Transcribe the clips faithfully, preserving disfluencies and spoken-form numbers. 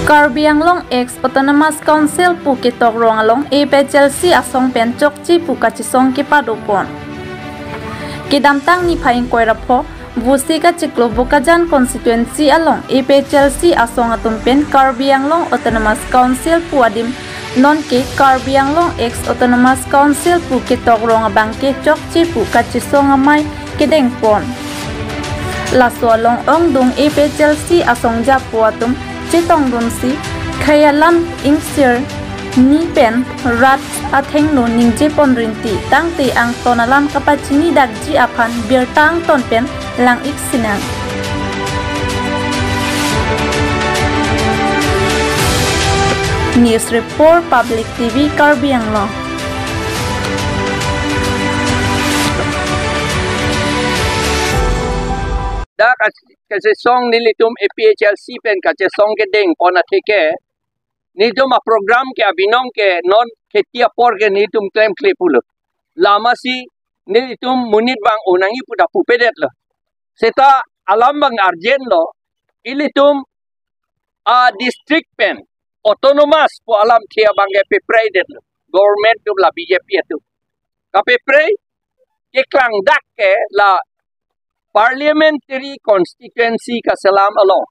Karbi Anglong Ex Autonomous Council pu ketok rong along A P H L C asong pen chokche pu kachesong kepado pon. Kedamtang niphai ingkoi ra pho, Vusi kachiklo Bokajan constituency along A P H L C asong atum pen Karbi Anglong Autonomous Council pu adim, nonke Karbi Anglong Ex Autonomous Council pu ketok rong abang ke chokche pu kachesong amei kedeng pon. Laso along ongdung A P H L C asong japo atum chetongdunsi khei alam ingsir ni pen rat athengno ningje pon rinti, tangte angton alam kapachini dakji aphan birta angton pen lang-ik sinang. News Report, Public T V, Karbi Anglong. Dak kachesong nelitum A P H L C pen kachesong kedeng pon atheke, nelitum aprogram ke abinong ke non kheti apor ke nelitum klemkle pulo. Lamasi nelitum monit bang unang-i puta pupedetlo. Seta alam bang urgent lo, ilitum adistrict pen autonomous pu alamthe abang ke pepreidetlo. Government atum, la B J P atum. Kapeprei keklang dak ke la parliamentary constituency kaselam along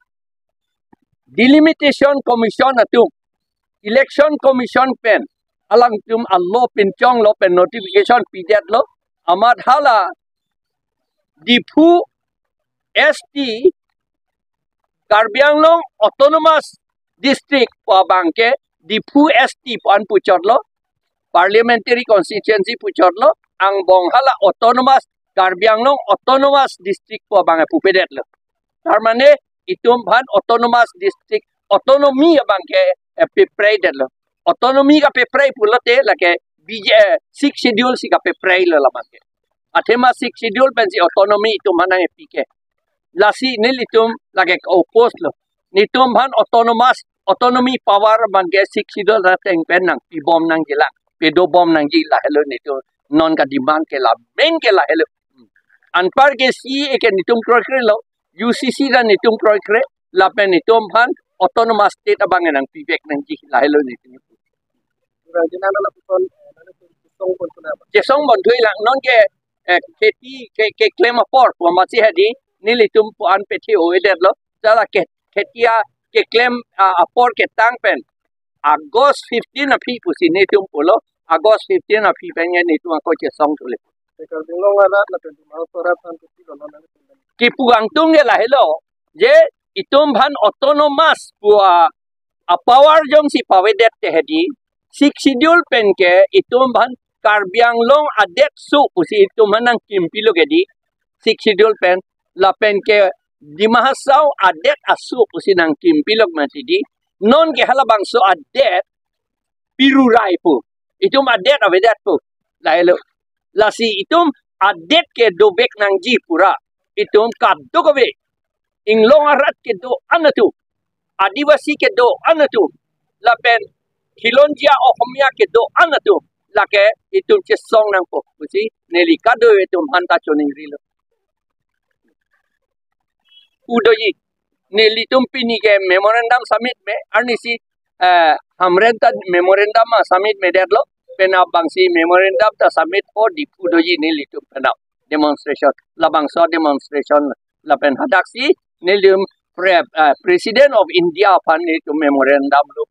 Delimitation Commission atum, Election Commission pen alangtum alo pinchonglo pen notification pidetlo. Amat hala Diphu S T, Karbi Anglong Autonomous District pu abang ke Diphu S T pu an puchotlo, parliamentary constituency puchotlo, angbong hala autonomous, Karbi Anglong Autonomous District pu abang pupedetlo. Tar mane itum aphan autonomous district, autonomy abang ke, eh, pepreidetlo. Autonomy kapeprei pulote lake B J, eh, Sixth Schedule si kapepreilo labang ke. Athema Sixth Schedule pensi autonomy itum aphan nangpi ke. Lasi nelitum lake oppose lo. Nelitum aphan autonomous, autonomy power abang ke Sixth Schedule ateng pen nangpibom nangjilang, pedobom nangji, lahelo nelitum non kademand ke, la main ke lahelo. Anpar ke C A A ke nelitum kroikrelo, U C C ta nelitum kroikre, lapen nelitum aphan autonomous state abang nangpivek nangji, lahelo nelitum. Rajinana lapuson, eh, nana song pon pon apa? Chesong pon thuilang, nonke, eh, kheti ke, keklem apor pu amatsi hedi nelitum pu an pethe-o-edetlo. Jala ke, kheti akeklem, ah, apor ketang pen August fifteen aphi pusi nelitum pulo. August fifteen aphi pen nelitum ako chesong thule. Te Karbi Anglong arat lapen Dima Hasao arat aphan kepilo lo nang? Kipu angtung ke lahelo, je itum aphan autonomous pu a, apower jongsi pavedet te hedi, Sixth Schedule pen ke itum aphan Karbi Anglong adet su pusi itum aphan nangkimpilo ke di, Sixth Schedule pen, lapen ke Dima Hasao adet asu pusi nangkimpilok mati di, nonke halabangso adet pirurai pu. Itum adet avedet pu. Lahelo. Lasi itum adet ke dovek nangji pura. Itum kadokave, Inglong arat kedo-an atum, Adivasi kedo-an atum, lapen Khilonjia Ohomia kedo-an atum, lake itum chesong nangpo pusi neli kadokave atum aphanta choningrilo. Udoji, nelitum pini ke memorandum submit me, arnisi, eh, Hamren ta memorandum ma submit medetlo, penap abangsi memorandum ta submit ho di pu doji nelitum penap demonstration, labangso demonstration, lapen hadaksi nelitum pre-, eh, President of India aphan nelitum memorandum lo